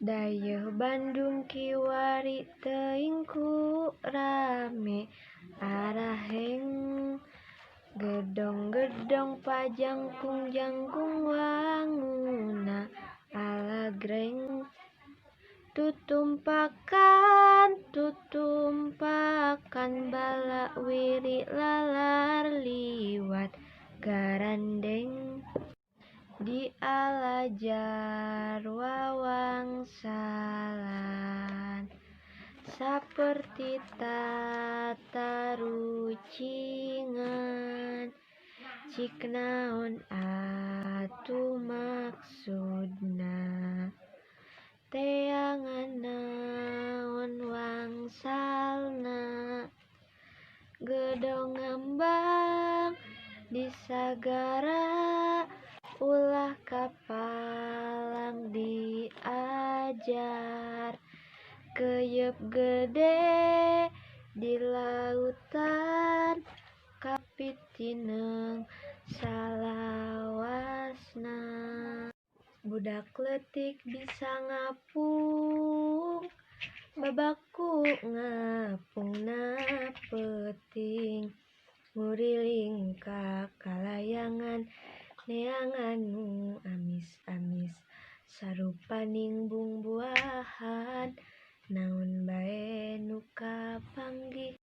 Dayeuh Bandung kiwari teuing ku rame araheng. Gedong-gedong pajangkung-jangkung wangunna alagreng. Tutumpakan tutumpakan balawiri lalar liwat garandeng. Di alajar wawangsalan saperti tatarucingan. Cik naon atuh maksudna, teangan naon wangsalna. Gedong ngambang di sagara ulah kapalang diajar. Keuyeup gede di lautan kapitineung salawasna. Budak leutik bisa ngapung, babaku ngapungna peuting. Nguriling ka kalayangan neangan nu amis-amis. Sarupaning bungbuahan naon bae nu kapanggih.